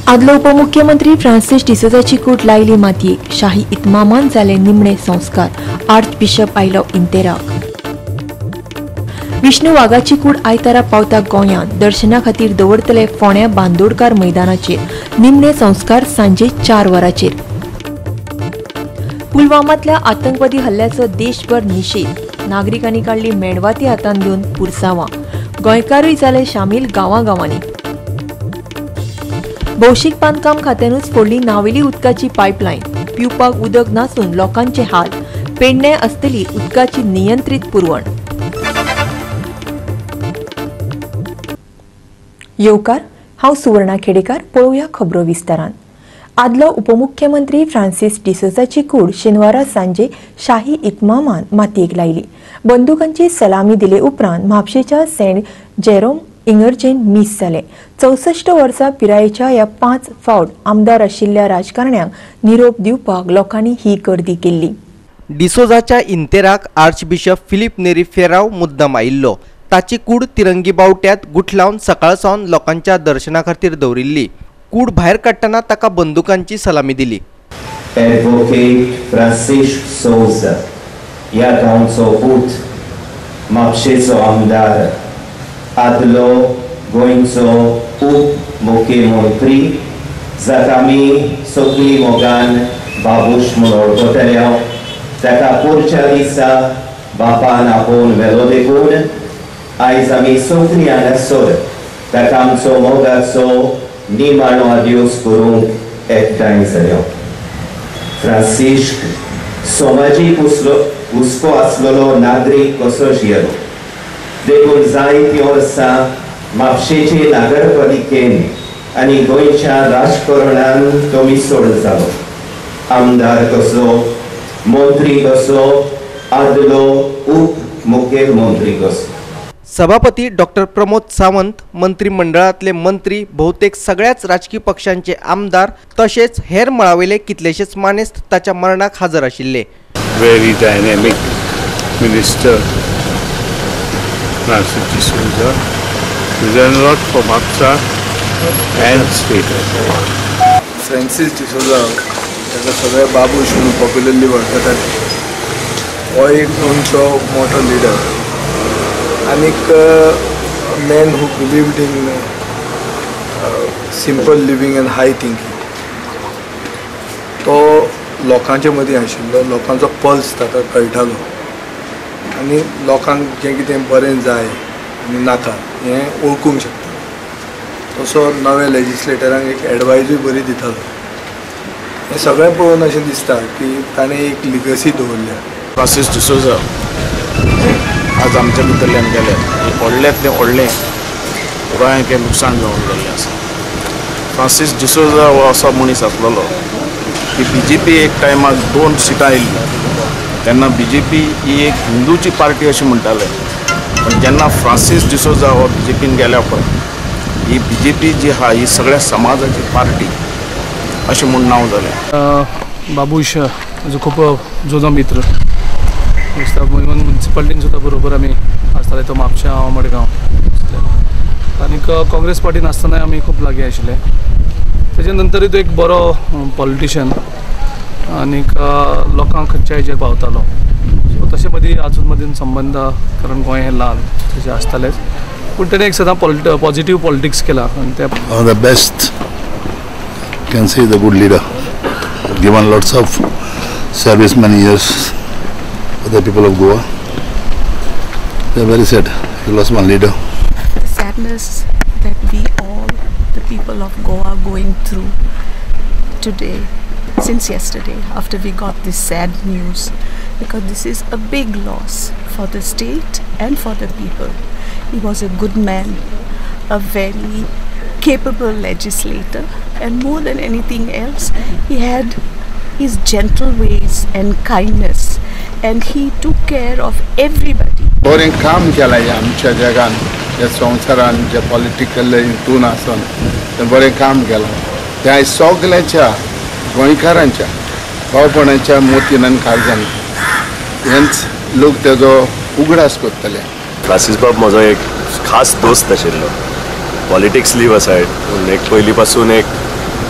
आदलो उपमुख्यमंत्री फ्रांसीस डिसोजाची कूड लायली मातयेक, शाही इतमामान जाले निमणे संस्कार, आर्चबिशप आयलो इंतेराक. विष्णू वाघाची कूड आयतारा पावता गोंयांत, दर्शना खातीर दवरतले फोंड्या बांदोडकार मैदानाचेर, निमणे संस्कार सांजे 4 वरांचेर. पुलवामांतल्या आतंकवादी हल्ल्याचो देशभर निशेध, नागरिकांनी काडली मेणवाती हातांत घेवन पुरसांवां, गोंयकारूय जाले शामील गांवागांवांनी. भौशीक बांदकाम खात्यानूच फोडली नावेली उदकाची पायपलायन, पिवपाक उदक नासून लोकांचे हाल, पेडणे आसतली उदकाची नियंत्रीत पुरवण. येवकार, हांव सुवर्णा खेडेकार. पळोवया खबरो विस्तारान. आदलो उपमुख्यमंत्री फ्रांसीस डिसोजाची कूड शेनवारा सांजे शाही इतमामान मातयेक लायली. बंदुकांची सलामी दिले उपरांत म्हापशेच्या सेंट जेरोम इंगर्जेन मीस जालें. 64 वर्सां पिरायेच्या ह्या 5 फावट आमदार आशिल्ल्या राजकारण्यांक निरोप दिवपाक लोकांनी ही गर्दी केल्ली. डिसोजाच्या इंतेराक आर्चबिशप फिलीप नेरी फेराव मुद्दम आयिल्लो. ताची कूड तिरंगी बावट्यात गुठलावन सकाळ सावन लोकांच्या दर्शना खातीर दवरिल्ली. कूड भायर काडटना ताका बंदुकांची सलामी दिली. एडवोकेट फ्रांसीस सोजा ह्या गांवचो पूत, म्हापशेचो आमदार, आदलो गोंयचो उप मुख्यमंत्री, जाका आमी सगळीं मोगान बाबूश म्हूण वळखतले, ताका पोरच्या दिसा बापान आपोवन व्हेलो. देखून आयज आमी सगळीं हांगासर ताका आमचो मोगाचो निमाणो आदियोस करूंक एकठांय जाल्यो. फ्रांसिस्क समाजीक हुस्को आसलेलो नागरीक कसो जियेलो, देखून जायतीं वर्सां म्हापशेचे नगरपालिकेन आनी गोंयच्या राजकारणान तो मिसळ जालो. आमदार कसो, मंत्री कसो, आदलो उप मुखेलमंत्री कसो. सभापती डॉक्टर प्रमोद सावंत, मंत्रिमंडळांतले मंत्री, बहुतेक सगळ्याच राजकी पक्षांचे आमदार तशेंच हेर मळावेले कितलेशेच मानेस्त ताच्या मरणाक हजर आशिल्ले. Very dynamic minister Francis D'Souza, who's done a lot for Mapsa and state. Francis D'Souza ताका सगळे बाबूश म्हणून पॉप्युलरली वळखतात. हो एक गोंयचो मोठो लिडर आनीक man who believed in simple living and high thinking. तो लोकांच्या मदीं आशिल्लो, लोकांचो पल्स ताका कळटालो आनी लोकांक जें कितें बरें जाय आनी नाका हें वळखूंक शकता. तसो नव्या लेजिस्लेटरांक एक एडवायजूय बरी दितालो. हें सगळें पळोवन अशें दिसता की ताणें एक लिगसी दवरल्या. फ्रांसीस डिसोजा आज आमच्या भितरल्यान गेले, व्हडल्यांतलें व्हडलें गोंयांक हें लुकसाण जावन गेल्लें आसा. फ्रांसीस डिसोजा हो असो मनीस आसलेलो की बी जे पी एक टायमाक 2 सिटां आयिल्ली तेन्ना बी जे पी ही एक हिंदूची पार्टी अशें म्हणटाले. पण जेन्ना फ्रांसीस डिसोजा हो बी जे पीन गेल्या उपरांत ही बी जे पी जी आहा ही सगळ्या समाजाची पार्टी अशें म्हूण नांव जालें. बाबूश म्हजो खूब जुनो मित्र, इवन मुन्सिपालिटीन सुद्दां बरोबर आमी आसताले. तो म्हापशा, हांव मडगांव, आनीक काँग्रेस पार्टीन आसतनाय आमी खूब लागीं आशिल्ले. तेजे नंतरूय तो एक बरो पॉलिटिशन आनीक लोकांक खंयच्या हेजेर पावतालो. सो तशें मदीं आजून मदीं संबंद, कारण गोंय हें ल्हान तशें आसतालेंच, पूण तेणें एक सदां पॉजिटीव पॉलिटिक्स केला आनी ते one of the best can see the good leader, given lots of service many years for the people of Goa. They are very sad we lost one leader. The sadness that we all, the people of Goa, are going through today, since yesterday, after we got this sad news, because this is a big loss for the state and for the people. He was a good man, a very capable legislator, and more than anything else, he had his gentle ways and kindness, and he took care of everybody. बरें काम केलां आमच्या जगान, ह्या संवसारान, जे political हितून आसून तें बरें काम केलां. त्या सगळ्यांच्या गोंयकारांच्या भावपणाच्या मोतीन आनी काळजान हेंच लोक तेजो उगडास करतले. फ्रांसीस बाब म्हजो एक खास दोस्त आशिल्लो. पॉलिटिक्स लीव असायड, पूण एक पयलीं पासून एक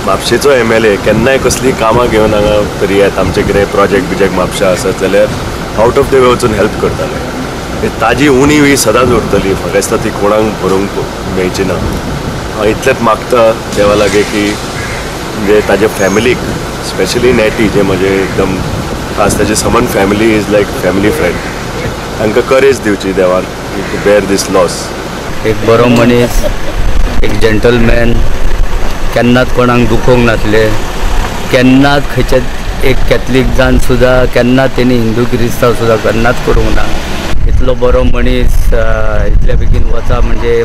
म्हापशेचो MLA केन्नाय कसलीं कामां घेवन हांगा तरी येत आमचे कितें प्रोजेक्ट बिजेक्ट म्हापशा आसत जाल्यार आउट ऑफ the वे वचून हेल्प करताले. ताजी उणीव ही सदांच उरतली. म्हाका दिसता ती कोणाक भरूंक मेळची ना. हांव इतलेंच मागता देवा लागीं की म्हणजे ताजे फॅमिलीक स्पेशली नॅटी जे म्हजे एकदम खास ताजे समन family is like family friend, तांकां करेज दिवची देवान टू बेर दीस लॉस. एक बरो मनीस, एक जंटलमॅन, केन्नाच कोणाक दुखोवंक नासले, केन्नाच खंयच्या एक कॅथलीक जावन सुद्दां केन्ना तेणी हिंदू क्रिस्तांव सुद्दां केन्नाच करूंक ना. इतलो बरो मनीस इतल्या बेगीन वचा म्हणजे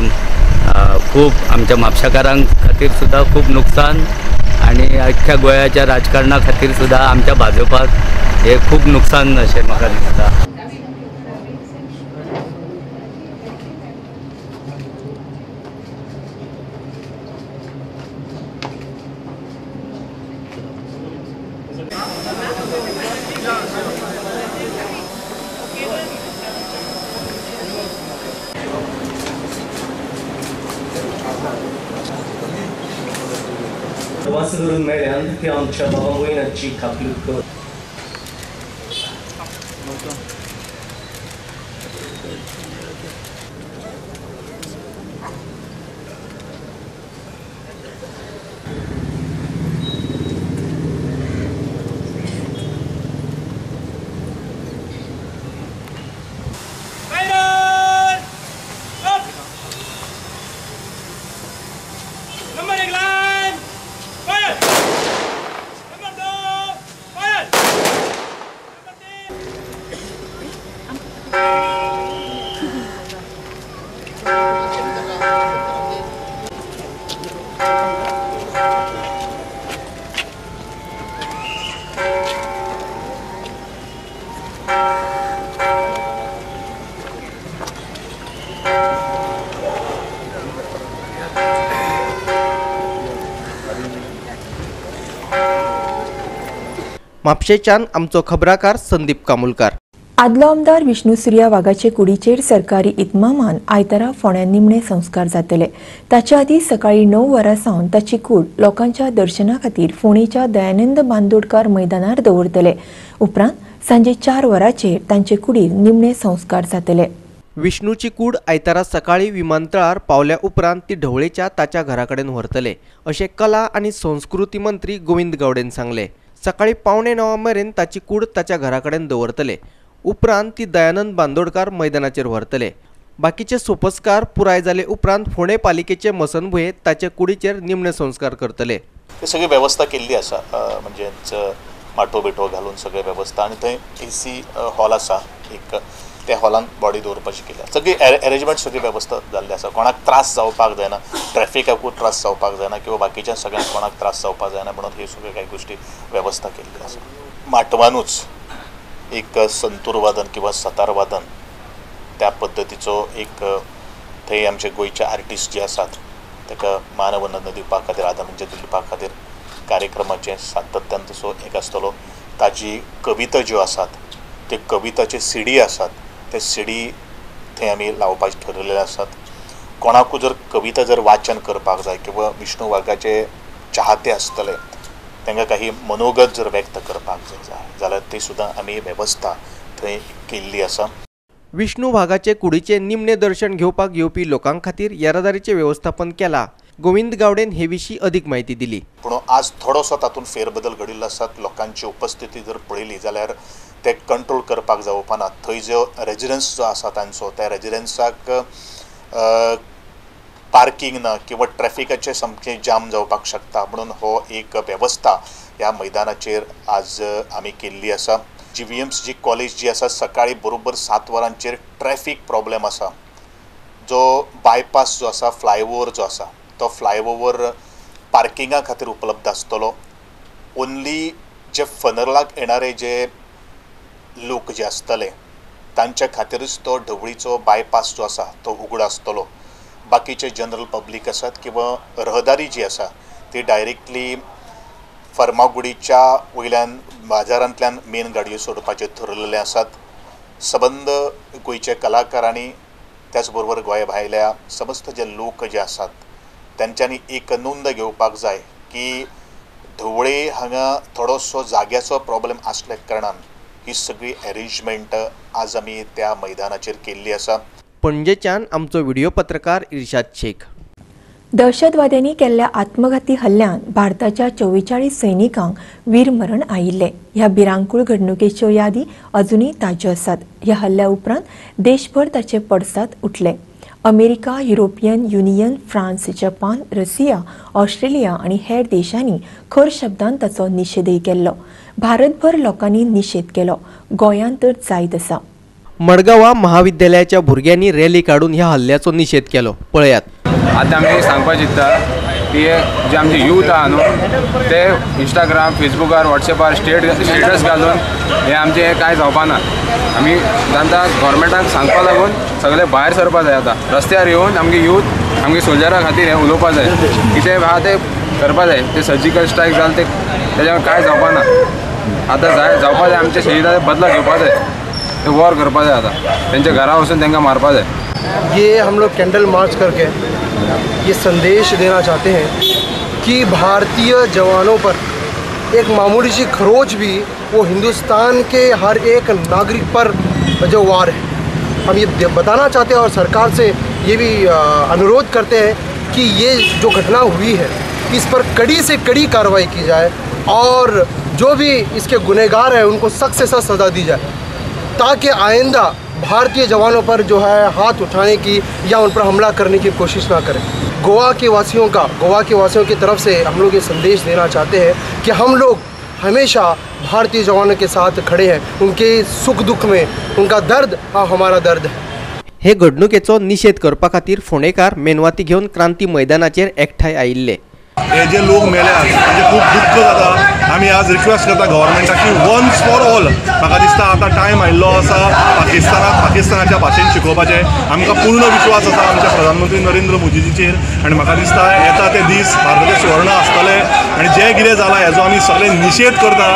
खूब आमच्या म्हापशाकारांक खातीर सुद्दां खूब नुकसान आनी अख्ख्या गोंयाच्या राजकारणा खातीर सुद्दां आमच्या भाजपाक हे खूब नुकसान अशें म्हाका दिसता. वास करून मेळ्यान ती आमच्या बाबा भयणाची काकलूत कर. म्हापशेच्यान आमचो खबराकार संदीप कामुलकार. आदलो आमदार विष्णू सुर्या वाघाचे कुडीचेर सरकारी इतमामान आयतारा फोंड्यां निमणे संस्कार जातले. ताच्या आदीं सकाळीं 9 वरां सावन ताची कूड लोकांच्या दर्शना खातीर फोंडेच्या दयानंद बांदोडकार मैदानार दवरतले. उपरांत सांजे 4 वरांचेर तांचे कुडीर निमणे संस्कार जातले. विष्णूची कूड आयतारा सकाळीं विमानतळार पावल्या उपरांत ती ढवळेच्या ताच्या घरा कडेन व्हरतले अशें कला आनी संस्कृती मंत्री गोविंद गावडेन सांगलें. सकाळीं 8:45 मेरेन ताची कूड ताच्या घरा कडेन दवरतले. उपरांत ती दयानंद बांदोडकार मैदानाचेर व्हरतले. बाकीचे सोपस्कार पुराय जाले उपरांत फोंडें पालिकेचे मसनभुंयेंत ताचे कुडीचेर निमणे संस्कार करतले. सगळी वेवस्था केल्ली आसा, म्हणजेच माटो बिटो घालून सगळी वेवस्था आनी थंय AC hall आसा एक, त्या हॉलान बॉडी दवरपाची केल्या. सगळी एरेंजमेंट सगळी वेवस्था जाल्ली आसा. कोणाक त्रास जावपाक जायना, ट्रॅफिकाकूय त्रास जावपाक जायना किंवा बाकीच्या सगळ्यांक कोणाक त्रास जावपाक जायना म्हणून ही सगळी काही गोष्टी वेवस्था केल्ली आसा. माटवानूच एक संतूर वादन किंवा सतार वादन त्या पद्दतीचो एक थंय आमचे गोंयचे आर्टिस्ट जे आसात ताका मानवंदना दिवपा खातीर, आदरांजली दिवपा खातीर कार्यक्रमाचें सातत्यान तसो एक आसतलो. ताजी कविता ज्यो आसात त्यो कविताचे सीडी आसात, ते सीडी थंय आमी लावपाचे ठरयलेले आसात. कोणाकूय जर कविता जर वाचन करपाक जाय किंवा विष्णू वाघाचे चाहते आसतले तांकां काही मनोगत जर व्यक्त करपाक जाय जाल्यार ती सुद्दां आमी वेवस्था थंय केल्ली आसा. विष्णू वाघाचे कुडीचे निमणे दर्शन घेवपाक येवपी लोकां खातीर येरादारीचें वेवस्थापन केला. गोविंद गावडेन हे विशीं अधिक माहिती दिली. पूण आज थोडोसो तातूंत फेरबदल घडिल्लो आसा. लोकांची उपस्थिती जर पळयली जाल्यार ते कंट्रोल करपाक जावपा ना. थंय जो रेजिडन्स जो आसा तांचो त्या रेजिडन्साक पार्किंग ना किंवा ट्रॅफिकाचें सामकें जाम जावपाक शकता म्हणून हो एक वेवस्था ह्या मैदानाचेर आज आमी केल्ली आसा. GVMC जी कॉलेज जी आसा सकाळीं बरोबर 7 वरांचेर ट्रॅफीक प्रॉब्लेम आसा. जो बायपास जो आसा, फ्लायओवर जो आसा तो फ्लायओवर पार्किंगा खातीर उपलब्ध आसतलो. ओन्ली जे फनरलाक येणारे जे लोक जे आसतले तांच्या खातीरूच तो ढवळीचो बायपास जो आसा तो उघडो आसतलो. बाकीचे जनरल पब्लीक आसात किंवा रहदारी जी आसा ती डायरेक्टली फर्मागुडीच्या वयल्यान बाजारांतल्यान मेन गाडयो सोडपाच्यो थरलेले आसात. सबंद गोंयच्या कलाकारांनी त्याच बरोबर गोंया भायल्या समस्त जे लोक जे आसात तांच्यांनी एक नोंद घेवपाक जाय की धवळे हांगा थोडोसो जाग्याचो प्रॉब्लेम आसल्या कारणान ही सगळी अरेंजमेंट आज आमी त्या मैदानाचेर केल्ली आसा. पणजेच्यान आमचो व्हिडिओ पत्रकार इर्शाद शेख. दहशतवाद्यांनी केल्ल्या आत्मघाती हल्ल्यान भारताच्या 44 सैनिकांक वीरमरण आयिल्लें. ह्या भिरांकूळ घडणुकेच्यो यादी अजुनूय ताज्यो आसात. ह्या हल्ल्या उपरांत देशभर ताचे पडसाद उठले. America, European Union, France, Japan, Russia, Australia आनी हेर देशांनी खर शब्दान ताचो निशेधय केल्लो. भारतभर लोकांनी निशेध केलो. गोंयांत तर जायत आसा. मडगांवा महाविद्यालयाच्या भुरग्यांनी रॅली काडून ह्या हल्ल्याचो निशेध केलो. पळयात. आतां आमी सांगपाक चिंत्ता की जे आमचे यूथ आहा न्हू ते इंस्टाग्राम, फेसबुकार, वॉट्सएपार स्टेटस घालून हे आमचें कांय जावपा ना. आमी जाणता गव्हर्मेंटाक सांगपा लागून सगळे भायर सरपा जाय. आतां रस्त्यार येवन आमगे यूथ आमगे सोल्जरा खातीर हें उलोवपा जाय, कितें आहा तें करपा जाय. ते सर्जिकल स्ट्रायक जालें ते तेज्या कांय जावपा ना. आतां जाय जावपा जाय आमच्या शहिदाचे बदला घेवपा जाय, ते वॉर करपा जाय. आतां तेंच्या घरा वचून तांकां मारपा जाय. ये हम लोग कैंडल मार्च करके ये संदेश देना चाहते हैं कि भारतीय जवानों पर एक मामूली सी खरोच भी वो हिंदुस्तान के हर एक नागरिक पर जो वार है, हम ये बताना चाहते हैं. और सरकार से ये भी अनुरोध करते हैं कि ये जो घटना हुई है इस पर कड़ी से कड़ी कार्रवाई की जाए और जो भी इसके गुनहगार हैं उनको सख्त से सख्त सज़ा दी जाए, ताकि आइंदा भारतीय जवानों पर जो है हाथ उठाने की या उन पर हमला करने की कोशिश ना करें. गोवा के वासियों की तरफ से हम लोग ये संदेश देना चाहते हैं कि हम लोग हमेशा भारतीय जवानों के साथ खड़े हैं. उनके सुख दुख में उनका दर्द हाँ हमारा दर्द है. हे घडणुकेचो निशेध करपा खातीर फोंडेकार मेणवाती घेवन क्रांती मैदानाचेर एकठांय आयिल्ले. हे जे लोक मेल्यात तांचें खूब दुख्ख जाता. आमी आज रिक्वेस्ट करता गव्हर्मेंटाक की वन्स फॉर ऑल म्हाका दिसता आतां टायम आयिल्लो आसा पाकिस्तानाक पाकिस्तानाच्या भाशेन शिकोवपाचें. आमकां पूर्ण विश्वास आसा आमच्या प्रधानमंत्री नरेंद्र मोदीजीचेर आनी म्हाका दिसता येता ते दीस भारताचे सुवर्ण आसतले आनी जें कितें जालां हेजो आमी सगळे निशेध करता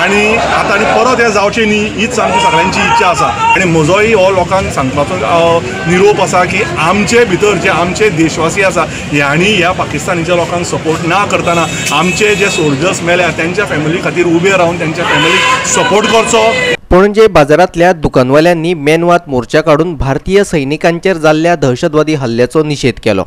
आनी आतां आनी परत हें जावचें न्ही हीच आमची सगळ्यांची इच्छा आसा. आनी म्हजोय हो लोकांक सांगपाचो निरोप आसा की आमचे भितर जे आमचे देशवासी आसा ह्यांनी ह्या पाकिस्तानीच्या लोकांक सपोर्ट ना करतना आमचे जे सोल्जर्स मेल्या त्यांच्या फॅमिली खातीर उबे रावन त्यांच्या फॅमिलीक सपोर्ट करचो. पणजे बाजारांतल्या दुकानवाल्यांनी मेणवात मोर्चा काडून भारतीय सैनिकांचेर जाल्ल्या दहशतवादी हल्ल्याचो निशेध केलो.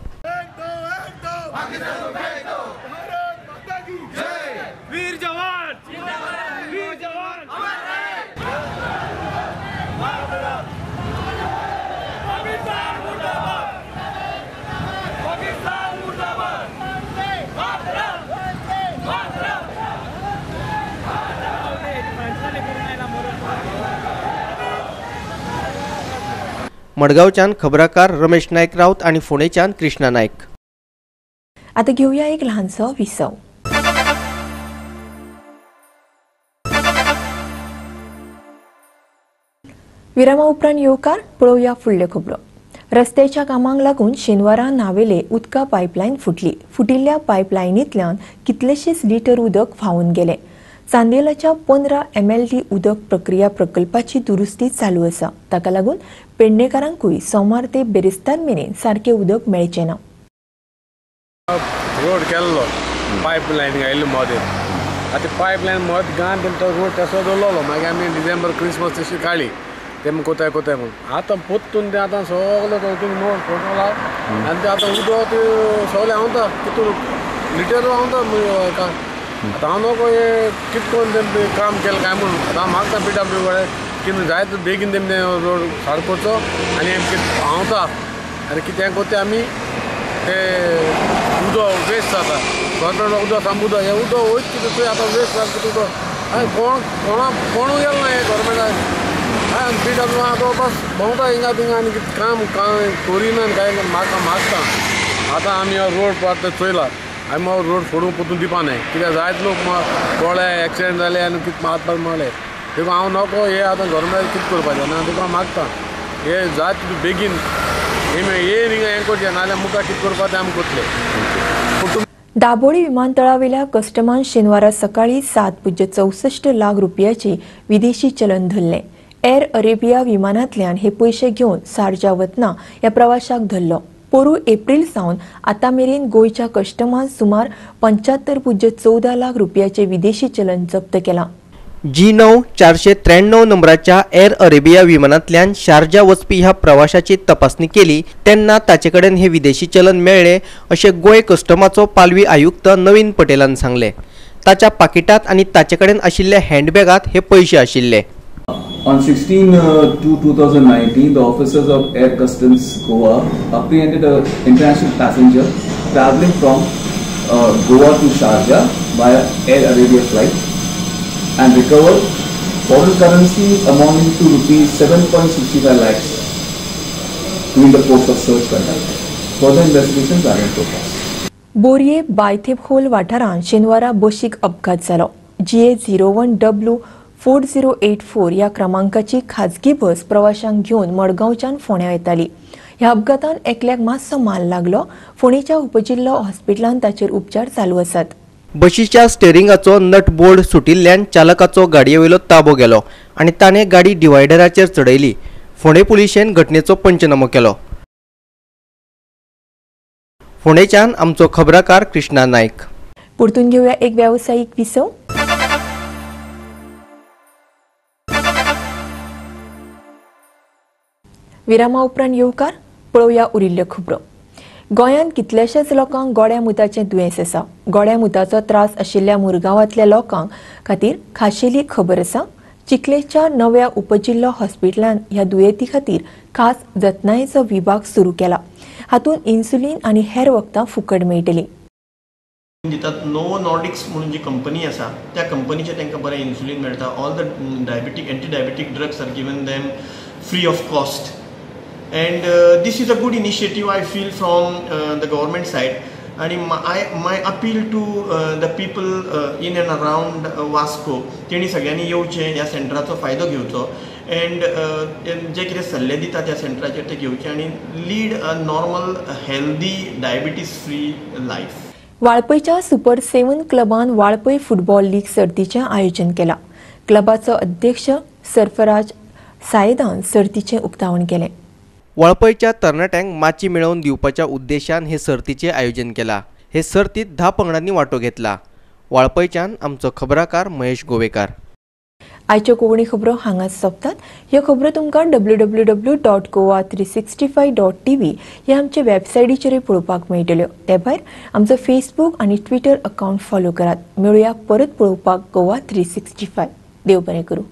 मडगांवच्यान खबराकार रमेश नायक राऊत आणि फोंडेच्यान कृष्णा नायक. आता घेऊया एक लहानसो विसव. विरामा उपरांत येवकार पळोवया फुडल्यो खबरो. रस्त्याच्या कामांक लागून शेनवारा नावेले उदका पायपलायन फुटली. फुटिल्ल्या पायपलायनींतल्यान कितलेशेच लिटर उदक व्हांवून गेलें. चांदेलाच्या 15 MLD उदक प्रक्रिया प्रकल्पाची दुरुस्ती चालू आसा. ताका लागून पेडणेकारांकूय सोमार ते बेरेस्तार मेरेन सारकें उदक मेळचें ना. रोड केल्लो पायपलायन घायल्ली मदें, आतां पायपलायन मद गान तो रोड तसो दवरलो. मागीर आमी डिसेंबर क्रिसमस तशी काडली ते कोताय कोताय म्हणून. आतां पोत्तून तें आतां सगळें तितून मोड फोटो आनी तें आतां उदक सगळें हांवता तितून लिटर हांवता. आतां हांव नको हें कितें करून तें काम केलें काय म्हणून आतां हांव मागता पी डब्ल्यू कडेन की जाय तर बेगीन तेम तें रोड सारको करचो आनी कितें हांवता आनी कितें करता आमी तें उदक वेस्ट जाता. गव्हर्मेंट उदक सामकें उदक हें उदक वयत कितें थंय आतां वेस्ट जाता कितें उदक आनी कोण कोणा कोणूय गेलो ना हें गव्हर्मेंटाक. आनी पी डब्ल्यू आतां बस भोंवता हिंगा थिंगा आनी कितें काम कांय करिना आनी कांय म्हाका मागता. आतां आमी हो रोड आतां चोयला आमी हो रोड फोडूंक पोतून दिवपा न्हय कित्याक जायत लोक पळय एक्सिडेंट जाले आनी कितें हात पांय मोडले. देखून हांव नको हे आतां गव्हर्मेंटाक कितें करपाचें ना देखून हांव मागता हे जाय तितू बेगीन हे हिंगा हें करचें नाजाल्यार मुखार कितें करपा तें आमी करतले. दाबोळी विमानतळावेल्या कस्टमान शेनवारा सकाळी 7.64 लाख रुपयाचे विदेशी चलन धरलें. एअर अरेबिया विमानांतल्यान हे पयशे घेवन सारजा वतना ह्या प्रवाशाक धरलो. पोरू एप्रिल सावन आतां मेरेन गोंयच्या कस्टमान सुमार 75.14 लाख रुपयाचे विदेशी चलन जप्त केलां. G9 493 नंबराच्या एअर अरेबिया विमानांतल्यान शारजा वचपी ह्या प्रवाशाची तपासणी केली तेन्ना ताचे कडेन हे विदेशी चलन मेळ्ळे अशें गोंय कस्टमाचो पालवी आयुक्त नवीन पटेलान सांगलें. ताच्या पाकिटांत आनी ताचे कडेन आशिल्ल्या हँडबॅगांत हे पयशे आशिल्ले. On 16/2/2019, the officers of Air Customs Goa apprehended an international passenger traveling from Goa to Sharjah via Air Arabia flight and recovered foreign currency amounting to rupees 7.65 lakhs during the course of search conducted. Further investigations are in progress. बोरये बायथेबखोल वाठारांत शेनवारा बशीक अपघात जालो. GA 01W 4084 ह्या क्रमांकाची खाजगी बस प्रवाशांक घेवन मडगांवच्यान फोंड्या येताली. ह्या अपघातान एकल्याक मातसो माल लागलो. फोंडेच्या उपजिल्लो हॉस्पिटलांत ताचेर उपचार चालू आसात. बशीच्या स्टेरिंगाचो नट बोल्ट सुटिल्ल्यान चालकाचो गाडयेवयलो ताबो गेलो आनी ताणें गाडी डिवायडराचेर चडयली. फोंडें पुलिशेन घटनेचो पंचनामो केलो. फोंडेच्यान आमचो खबराकार कृष्णा नायक. परतून घेवया एक व्यावसायिक विसव. विरामा उपरांत येवकार. पळोवया उरिल्ल्यो खबरो. गोंयांत कितल्याशाच लोकांक गोड्या मुताचें दुयेंस आसा. गोड्या मुताचो त्रास आशिल्ल्या मुरगांवांतल्या लोकांक खातीर खाशेली खबर आसा. चिखलेच्या नव्या उपजिल्लो हॉस्पिटलान ह्या दुयेंती खातीर खास जतनायेचो विभाग सुरू केला. हातूंत इन्सुलीन आनी हेर वखदां फुकट मेळटलीं. दितात नोवो नॉर्डिक्स म्हणून जी कंपनी आसा त्या कंपनीचें तांकां बरें इन्सुलीन मेळटा. All the diabetic anti diabetic drugs are given them free of cost. And this is a good initiative, I feel, from the government side. And my appeal to the people in and around Vasco, तेणी सगळ्यांनी येवचें, ह्या सेंटराचो फायदो घेवचो and जे कितें सल्ले दिता त्या सेंटराचेर ते घेवचे आनी lead a normal healthy diabetes free life. वाळपयच्या super 7 क्लबान Valpoi football league सर्तीचें आयोजन केलां. क्लबाचो अध्यक्ष सरफराज सायदान सर्तीचें उक्तावण केलें. वाळपयच्या तरणाट्यांक माची मेळोवन दिवपाच्या उद्देशान हे सर्तीचें आयोजन केलां. हे सर्तीत 10 पंगडांनी वांटो घेतला. वाळपयच्यान आमचो खबराकार महेश गोवेकार. आयच्यो कोंकणी खबरो हांगाच सोंपतात. ह्यो खबरो तुमकां www.goa365.tv ह्या आमच्या वेबसायटीचेरूय पळोवपाक मेळटल्यो. ते भायर आमचो फेसबूक आनी ट्विटर अकावंट फॉलो करात. मेळुया परत पळोवपाक गोवा 365. देव बरें करूं.